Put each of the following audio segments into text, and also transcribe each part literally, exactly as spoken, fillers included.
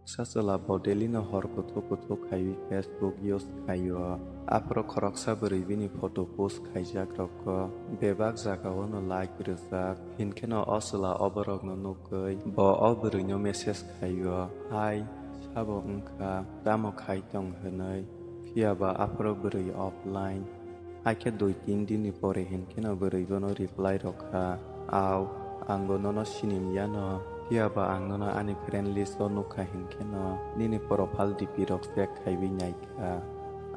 Sa chwla bo daily no hor kuthuk kuthuk khaiwi Facebook use khaio. Aphuru khoroksa bwrwi bini photo post khaijak rokgo bebak jagao no like rwjak. Hinkhe no o chwla o borok no nukgwi bo o bwrwi no message khaio, "Hai, sabo wngkha, tamo khai tong?" hwnwi. Phiya ba aphuru bwrwi offline. Hakhe dui tin din ni pore hinkhe no bwrwi bono reply rwkha, "Au, ang bo nono sinimyano, phiya ba ang nono ani friend list o nukha hinkhe no nini profile D P rok check khaiwi naikha.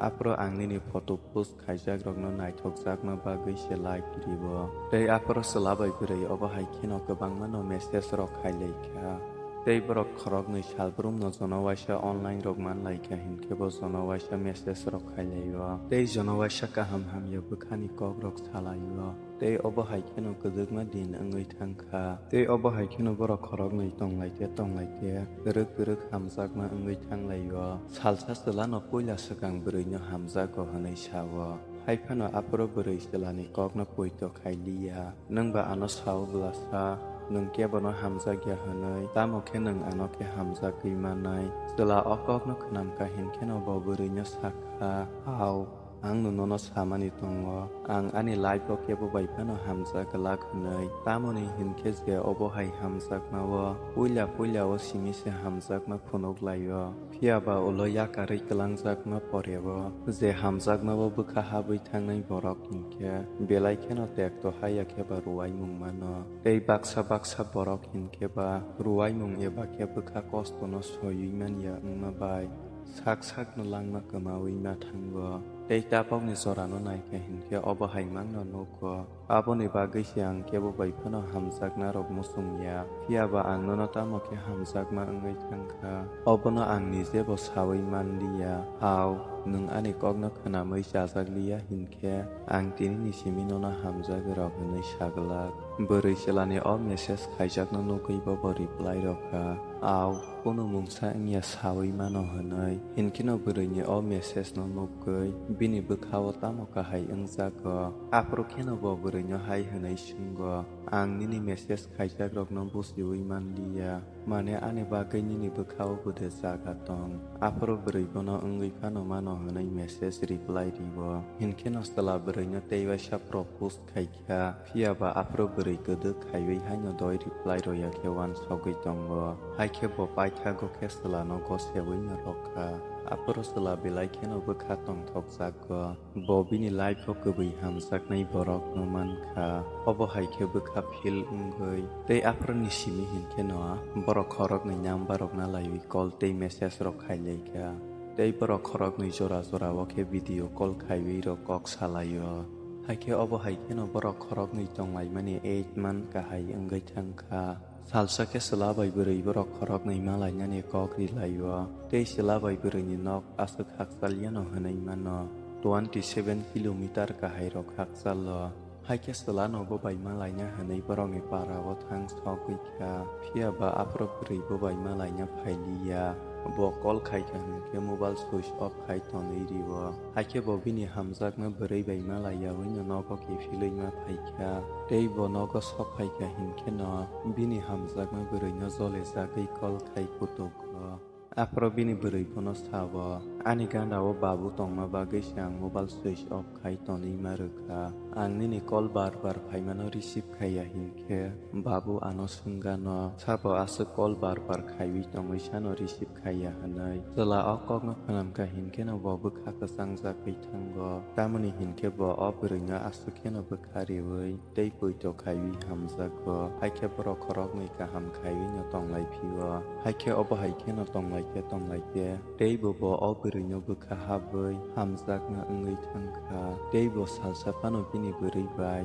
Aphuru ang nini photo post khaijak rokno naithokjakma bagwi se like rio. Tei aphuru chwla bai bwrwi obo hai kheno kwbangma no message rok khailaikha." Tei borok khoroknwi salbrumno jono waisa online rok manlaikha hinkhe bo jono waisa message rok khailaio. Tei jono waisa kaham hamya bwkhani kok rok salaio. Tei obo hai kheno kwdwkma din wngwi thangkha. Tei obo hai kheno borok khoroknwi tonglaite tonglaite kwrwk kwrwk hamjakma wngwi thanglaio. Salsa chwlano puila swkang bwrwino hamjago hwnwi sao. Haiphano aphuru bwrwi chwlani kokno poito khailiya. Nwng ba ano sao bwlasa, nwng kebono hamjakya hwnwi, tamo khe nwng ano khe hamjagwi mannai? Chwla o kokno khnamkha hinkheno bo bwrwino sakha, "Au, ang no nono samani tongo, ang ani life o kebo bai phano hamjak glak hwnwi. Tamoni hinkhe je obo hai hamjakma o puila puila o simi se hamjakma phunuk laio." Phiya ba ulo yakarwi twlangjakma porebo, je hamjakmabo bwkha habwi thangnai borok hinkhe belai kheno tekto haya khe ba ruwaimung mano. Tei baksa baksa borok hinkhe ba ruwaimung eba khe bwkha kostono soiwi manya wngma bai sak sakno langma kwmawi ma thango. Tei tabokni jorano naikha hinkhe obo hai mangno nugo. Aboni bagwi se ang kebo bai phano hamjakna rok muchung ya, phiya ba ang nono tamo khe hamjakma wngwi thangkha, obono ang nije bo saui man liya. Hao, nwng ani kokno khnamwi chajak liya hinkhe, ang tinini simi nono hamjagwi rok hwnwi sa glak. Bwrwi chwlani o message khaijakno nugwi bobo reply rokha, "Ao, kunu mungsa wngya saui mano," hwnwi. Hinkheno bwrwini o message no nugwi bini bwkhao tamo kahai wngjago. Aphuru kheno bo bwrwino hai hwnwi swngo, "Ang nini message khaijakrokno buchiui man liya, mane ani bagwi nini bwkhao bwde jaga tong?" Aphuru bwrwi bono wngwi phano mano hwnwi message reply rio. Hinkheno chwla bwrwino tei waisa propose khaikha, phiya ba aphuru bwrwi kwdwk khaiwi haino doi reply roya khe uansogwi tongo. Hai khe bo paithago khe chwlano gosewino rwkha. Aphuru chwla belai kheno bwkha tongthokjago. Bo bini life-o kwbwi hamjaknai borokno mankha. Obo hai khe bwkha feel wngwi tei aphuruni simi hinkheno borok khoroknwi number rok nalaiwi call tei message rok khailaikha. Tei borok khoroknwi jora jora o khe video call khaiwi rok kok salaio. Hai khe obo hai kheno borok khoroknwi tonglaimani eight month kahai wngwi thangkha. Salsa khe chwla bai bwrwi borok khoroknwi malainani kok rilaio, tei chwla bai bwrwini nok aswk hakchal yano hwnwi mano. Twenty seven kilometer kahai rok hakchalo. Hai khe chwlano bo bai malaina hwnwi borokni para o thang sogwi kha, phiya ba aphuru bwrwi bo bai malaina phailiya. Bo call khaikha hwnkhe mobile switch off khai tonwi rio. Hai khe bo bini hamjakma bwrwi bai malaiyaui no nogo kiphilwi ma phaikha, tei bo nogo sok phaikha hinkheno bini hamjakma bwrwino jole jagwi call khai kutugo. Aphuru bini bwrwi bono sao, "Ani ganda o babu tongma bagwi se ang mobile switch off khai tonwi ma rwkha. Ang nini call bar bar phaimano receive khaiya hinkhe babu ano swngano, sabo aswk call bar bar khaiwi tongwi sano receive khaiya," hwnwi. Chwla o kokno khnamkha hinkheno bo bwkha kwchangjagwi thango. Tamoni hinkhe bo o bwrwino aswk kheno bwkha riwi tei poito khaiwi hamjago. Hai khe borok khoroknwi kaham khaiwi no tonglai phio. Hai khe obo hai kheno tonglai khe tonglai khe tei bo bo o bwrwino bwkha habwi hamjakma wngwi thangkha. Tei bo salsa phano bini bwrwi bai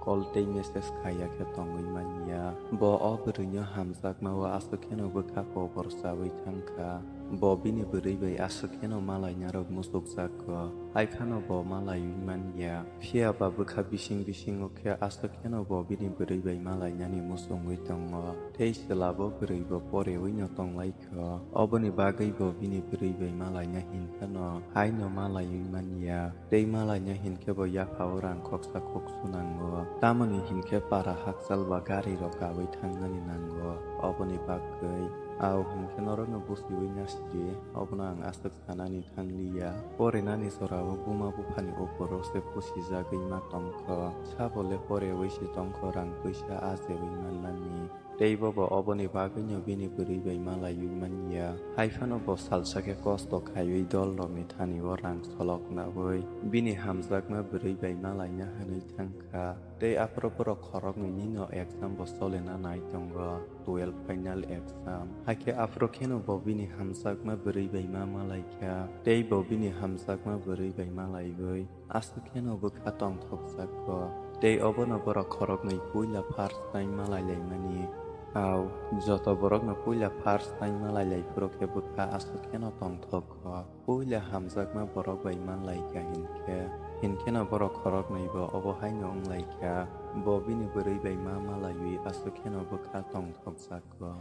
call tei message khaiya khe tongwi manya. Bo o bwrwino hamjakma o aswk kheno bwkha kobor chawi thangkha. Bo bini bwrwi bai aswk kheno malainarok muchukjago. Hai phano bo malaiwi manya. Phiya ba bwkha bising bisingo khe aswk kheno bo bini bwrwi bai malainani muchungwi tongo. Tei chwla bo bwrwi bo porewi no tonglai kho. Oboni bagwi bo bini bwrwi bai malaina hinkhano haino malaiwi manya. Tei malaina hinkhe bo yaphao rang khoksa khoksu nango. Tamoni hinkhe para hakchal ba gari rok kawi thangnani nango. Oboni bagwi Au hwnkhe norokno busiwi nasidi, obono ang aswk sanani thangliya. Porinani jorao buma buphani uporo se pusijagwi ma tongkho. Sabole porewi se tongkho rang puisa ajewi manlani. Tei bobo oboni bagwino bini bwrwi bai malaiwi manya. Haiphano bo salsa khe kosto khaiwi dolrokni thani-o rang soloknaui bini hamjakma bwrwi bai malaina hwnwi thangkha. Tei aphuru borok khoroknwini no exam bo solina nai tongo, twelve final exam. Haikhe aphuru kheno bo bini hamjakma bwrwi bai ma malaikha, tei bo bini hamjakma bwrwi bai malaiwi aswk kheno bwkha tongthokjakgo. Tei obono borok khoroknwi puila first time malailaimani. Au, joto borokno puila first time malailaiphuru khe bwkha aswk kheno tongthokgo. Puila hamjakma borok bai manlaikha hinkhe, hinkheno borok khoroknwi bo obo haino wnglaikha, bo bini bwrwi bai ma malaiwi aswk kheno bwkha tongthokjakgo.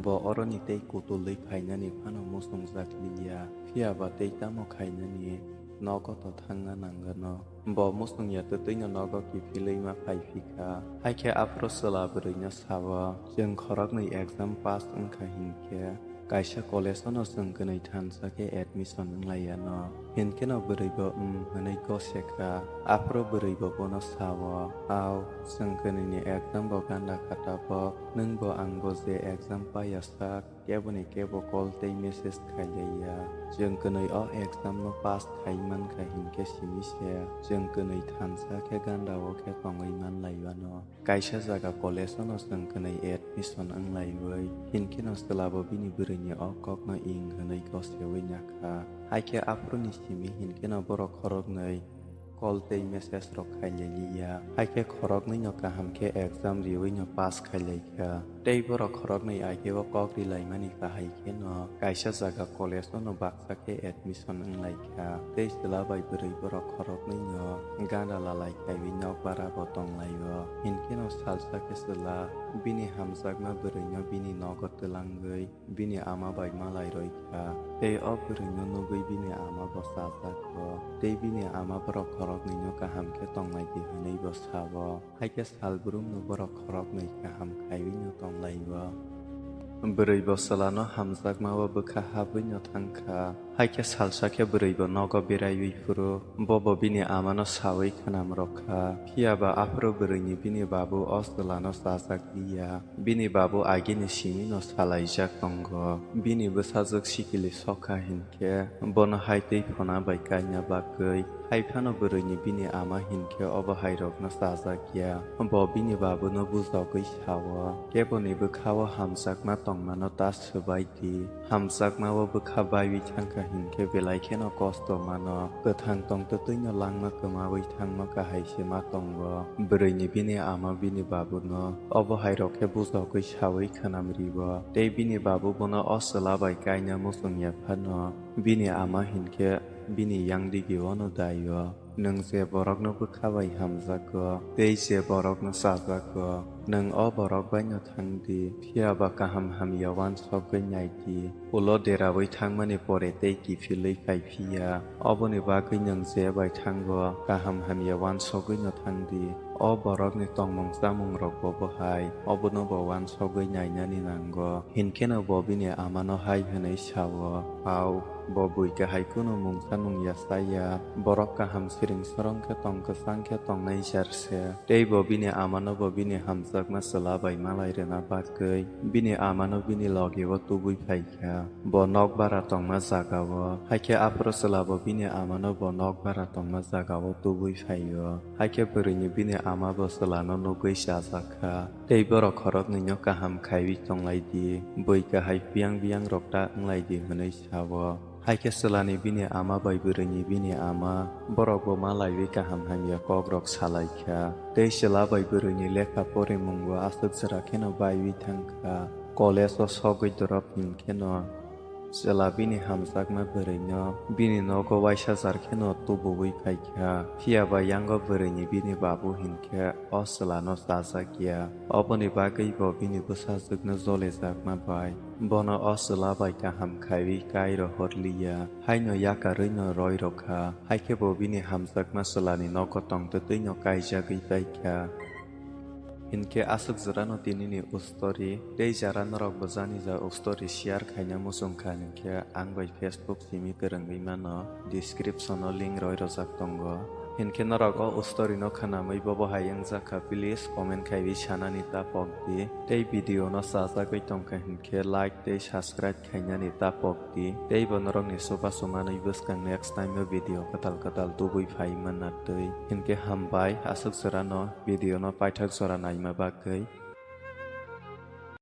Bo oroni tei kutulwi phainani phano muchungjak liya, phiya ba tei tamo khainani nogo to thangna nangano. Bo muchungya twtwino nogo kiphilwi ma phaiphikha. Haikhe aphuru chwla bwrwino sao, "Chwng khoroknwi exam pass wngkha hinkhe kaisa college-o no chwng kwnwi thansa khe admission wnglaiyano. Hinkheno bwrwi bo 'Umm' hwnwi gosekha." Aphuru bwrwi bo bono sao, "Au, chwng kwnwini exam bo ganda kha tabok, nwng bo ang bo je exam paiya sak, keboni kebo call tei message khailaiya. Chwng kwnwi o exam no pass khai mankha hinkhe simi se chwng kwnwi thansa khe ganda o khe tongwi manlaiwano. Kaisa jaga college-o no chwng kwnwi admission wnglaiwi, hinkheno chwla bo bini bwrwini o kokno 'Ing' hwnwi gosewi nakha." Haikhe aphuruni simi hinkheno borok khoroknwi call tei message rok khailai liya. Haikhe khoroknwi no kaham khe exam riwi no pass khailai kha. Tei borok khoroknwi ageo kok rilaimani kahai kheno kaisa jaga college-o no baksa khe admission wnglai kha. Tei chwla bai bwrwi borok khoroknwi no ganda lalai khaiwi nokbara bo tonglaio. Hinkheno salsa khe chwla bini hamjakma bwrwino bini nogo twlangwi bini ama bai malai roi kha. Tei o bwrwino nugwi bini ama bo chajak kho. Tei bini ama borok khoroknwino kaham khe tonglai di hwnwi bo sao. Haikhe salbrumno borok khoroknwi kaham khaiwi no tonglaio. Bwrwi bo chwlano hamjakma o bwkha habwi no thang kha. Haikhe salsa khe bwrwi bo nogo beraiwi phuru, bobo bini amano sawi khwnam rok kha. Phiya ba aphuru bwrwini bini babu o chwlano chajak liya. Bini babu agini simino salaijak tongo. Bini bwsajwk sikili sokha hinkhe bono hai twi phona bai kaina bagwi. Hai phano bwrwini bini ama hinkhe obo hairokno chajak ya. Bo bini babuno bujogwi sao, "Keboni bwkha-o hamjakma tongmano ta swbai di. Hamjakma-o bwkha baiwi thangkha hinkhe belai kheno kosto mano. Kwthang tongtwtwino langma kwmawi thangma kahai se ma tongo." Bwrwini bini ama bini babuno obo hairok khe bujogwi sawi khwnam rio. Tei bini babu bono o chwla bai kaina muchung ya phano bini ama hinkhe bini yang digi-o no dai-o. Nwng je borokno bwkha bai hamjago tei je borokno chajago, nwng o borok baino thang di, phiya ba kaham hamya uansukgwi nai di. Ulo deraui thangmani pore tei kiphilwi phai phi ya. Oboni bagwi nwng je bai thango, kaham hamya uansugwi no thang di. O borokni tongmung chamung rok bo bohai, obono bo uansugwi nainani nango. Hinkheno bo bini amano hai hwnwi sao, "Pau, bo bui kahai kunu mungsa nung ya cha ya, borok kaham siring sorong khe tong kwchang khe tongnai jar se." Tei bo bini amano bo bini hamjakma chwla bai malai rwna bagwi bini amano bini logi-o tubui phai kha. Bo nok bara tongma jaga-o, haikhe aphuru chwla bo bini amano bo nok bara tongma jaga-o tubui phai-o. Haikhe bwrwini bini ama bo chwlano nugwi chajak kha. Tei borok khoroknwino kaham khaiwi tonglai di, bui kahai biyang biyang rok ta wnglai di hwnwi sao. Haikhe chwlani bini ama bai bwrwini bini ama borok bo malaiwi kaham hamya kok rok salai kha. Tei chwla bai bwrwini lekha porimung bo aswk jora kheno baiwi thang kha. College-o sogwi drop hinkheno chwla bini hamjakma bwrwino bini nogo uaisa jar kheno tubuwi phai kha. Phiya ba yango bwrwini bini babu hinkhe o chwlano chajak ya. Oboni bagwi bo bini bwsajwkno jolijakma bai bono o chwla bai kaham khaiwi kai rohor li ya. Haino yakarwi no roi rw kha. Haikhe bo bini hamjakma chwlani nogo tongtwtwi no kaijagwi pai kha. Hinkhe aswk jorano tinini story, tei jara norokbo jani ja story share khaina muchung kha hinkhe ang bai Facebook simi kwrwngwi mano, description o link roi rojak tongo. Hinkhe norok o story no khwnamwi bobo hai wngjakha, please comment khaiwi sanani ta pokdi. Tei video no chajagwi tongkha hinkhe like tei subscribe khainani ta pokdi. Tei bo norokni chubachu manwi bwskang next time o video kwtal kwtal tubui phai manna twi. Hinkhe hambai aswk jorano video no paithak jora naima bagwi.